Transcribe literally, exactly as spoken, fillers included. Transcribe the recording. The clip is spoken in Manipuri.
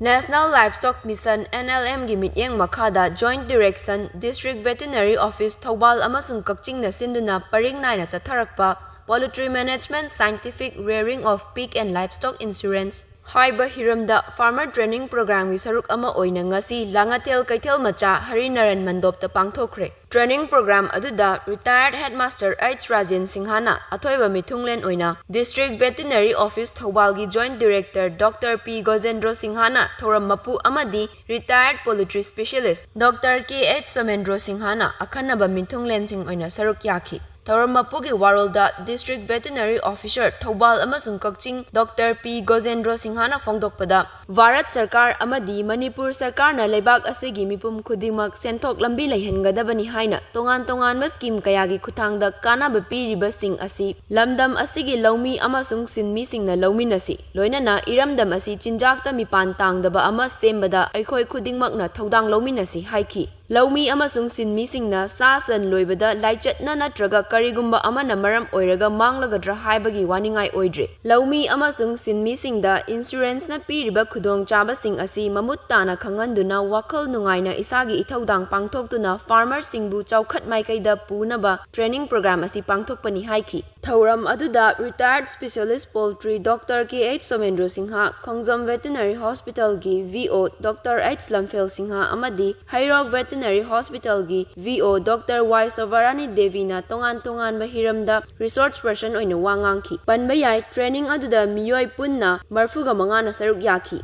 National Livestock Mission, N L M ꯒꯤ ꯃꯤꯠꯌꯦꯡ ꯃꯈꯥꯗ Joint Direction, District Veterinary Office, Thoubal ꯑꯃꯁꯨꯡ ꯀꯛꯆꯤꯡꯅ ꯁꯤꯟꯗꯨꯅ ꯄꯔꯤꯡ ꯅꯥꯏꯅ ꯆꯠꯊꯔꯛꯄ Poultry Management, Scientific Rearing of Pig and Livestock Insurance ꯍꯥꯏꯕ ꯍꯤꯔꯝꯗ Farmer Training Programꯒꯤ ꯁꯔꯨꯛ ꯑꯃ ꯑꯣꯏꯅ ꯉꯁꯤ ꯂꯥꯡꯉꯊꯦꯜ ꯀꯩꯊꯦꯜ ꯃꯆꯥ ꯍꯔꯤꯅꯔꯟ ꯃꯟꯗꯣꯞꯇ ꯄꯥꯡꯊꯣꯛꯈ꯭ꯔꯦ꯫ Training Program ꯑꯗꯨꯗ Retired Headmaster H ꯔꯥꯖꯦꯟ ꯁꯤꯡꯍꯅ ꯑꯊꯣꯏꯕ ꯃꯤꯊꯨꯡꯂꯦꯟ ꯑꯣꯏꯅ, District Veterinary Office ꯊꯧꯕꯥꯜꯒꯤ Joint Director Doctor P ꯒꯣꯖꯦꯟꯗ꯭ꯔꯣ ꯁꯤꯡꯍꯅ ꯊꯧꯔꯝ ꯃꯄꯨ ꯑꯃꯗꯤ Retired Poultry Specialist Doctor K H Somendro ꯁꯤꯡꯍꯅ ꯑꯈꯟꯅꯕ ꯃꯤꯊꯨꯡꯂꯦꯟꯁꯤꯡ ꯑꯣꯏꯅ ꯁꯔꯨꯛ ꯌꯥꯈꯤ꯫ ꯊꯧꯔꯝ ꯃꯄꯨꯒꯤ ꯋꯥꯔꯣꯜꯗ District Veterinary Officer ꯊꯧꯕꯥꯜ ꯑꯃꯁꯨꯡ ꯀꯛꯆꯤꯡ Doctor P ꯒꯣꯖꯦꯟꯗ꯭ꯔꯣ ꯁꯤꯡꯍꯅ ꯐꯣꯡꯗꯣꯛꯄꯗ, ꯚꯥꯔꯠ ꯁꯔꯀꯥꯔ ꯑꯃꯗꯤ ꯃꯅꯤꯄꯨꯔ ꯁꯔꯀꯥꯔꯅ ꯂꯩꯕꯥꯛ ꯑꯁꯤꯒꯤ ꯃꯤꯄꯨꯝ ꯈꯨꯗꯤꯡꯃꯛ ꯁꯦꯟꯊꯣꯛ ꯂꯝꯕꯤ ꯂꯩꯍꯟꯒꯗꯕꯅꯤ ꯍꯥꯏꯅ ꯇꯣꯉꯥꯟ ꯇꯣꯉꯥꯟꯕ scheme ꯀꯌꯥꯒꯤ ꯈꯨꯠꯊꯥꯡꯗ ꯀꯥꯟꯅꯕ ꯄꯤꯔꯤꯕꯁꯤꯡ ꯑꯁꯤ ꯂꯝꯗꯝ ꯑꯁꯤꯒꯤ ꯂꯧꯃꯤ ꯑꯃꯁꯨꯡ ꯁꯤꯟꯃꯤꯁꯤꯡꯅ ꯂꯧꯃꯤꯟꯅꯁꯤ, ꯂꯣꯏꯅꯅ ꯏꯔꯝꯗꯝ ꯑꯁꯤ ꯆꯤꯟꯖꯥꯛꯇ ꯃꯤꯄꯥꯟ ꯇꯥꯡꯗꯕ ꯑꯃ ꯁꯦꯝꯕꯗ ꯑꯩꯈꯣꯏ ꯈꯨꯗꯤꯡꯃꯛꯅ ꯊꯧꯗꯥꯡ ꯂꯧꯃꯤꯟꯅꯁꯤ ꯍꯥꯏꯈꯤ꯫ ꯂꯧꯃꯤ ꯑꯃꯁꯨꯡ ꯁꯤꯟꯃꯤꯁꯤꯡꯅ ꯁꯥ ꯁꯟ ꯂꯣꯏꯕꯗ ꯂꯥꯏꯆꯠꯅ ꯅꯠꯇ꯭ꯔꯒ ꯀꯔꯤꯒꯨꯝꯕ ꯑꯃꯅ ꯃꯔꯝ ꯑꯣꯏꯔꯒ ꯃꯥꯡꯂꯒꯗ꯭ꯔꯥ ꯍꯥꯏꯕꯒꯤ ꯋꯥꯅꯤꯡꯉꯥꯏ ꯑꯣꯏꯗ꯭ꯔꯦ꯫ ꯂꯧꯃꯤ ꯑꯃꯁꯨꯡ ꯁꯤꯟꯃꯤꯁꯤꯡꯗ insuranceꯅ ꯄꯤꯔꯤꯕ ꯈꯨꯗꯣꯡꯆꯥꯕꯁꯤꯡ ꯑꯁꯤ ꯃꯃꯨꯠ ꯇꯥꯅ ꯈꯪꯍꯟꯗꯨꯅ ꯋꯥꯈꯜ ꯅꯨꯡꯉꯥꯏꯅ ꯏꯁꯥꯒꯤ ꯏꯊꯧꯗꯥꯡ ꯄꯥꯡꯊꯣꯛꯇꯨꯅ farmerꯁꯤꯡꯕꯨ ꯆꯥꯎꯈꯠ ꯃꯥꯏꯀꯩꯗ ꯄꯨꯅꯕ training program ꯑꯁꯤ ꯄꯥꯡꯊꯣꯛꯄꯅꯤ ꯍꯥꯏꯈꯤ꯫ ꯊꯧꯔꯝ ꯑꯗꯨꯗ Retired Specialist Poultry Doctor K H Somendro Singh, ꯈꯣꯡꯖꯣꯝ Veterinary Hospitalꯒꯤ V O Doctor H ꯂꯝꯐꯦꯜ Singh ꯑꯃꯗꯤ ꯍꯩꯔꯣꯛ Veterinary Hospitalꯒꯤ V O Doctor Y ꯁꯣꯚꯥꯔꯥꯅꯤ ꯗꯦꯕꯤꯅ ꯇꯣꯉꯥꯟ ꯇꯣꯉꯥꯟꯕ ꯍꯤꯔꯝꯗ resource person ꯑꯣꯏꯅ ꯋꯥ ꯉꯥꯡꯈꯤ꯫ ꯄꯟꯕ ꯌꯥꯏ, training ꯑꯗꯨꯗ ꯃꯤꯑꯣꯏ ꯄꯨꯟꯅ ꯃꯔꯐꯨꯒ ꯃꯉꯥꯅ ꯁꯔꯨꯛ ꯌꯥꯈꯤ꯫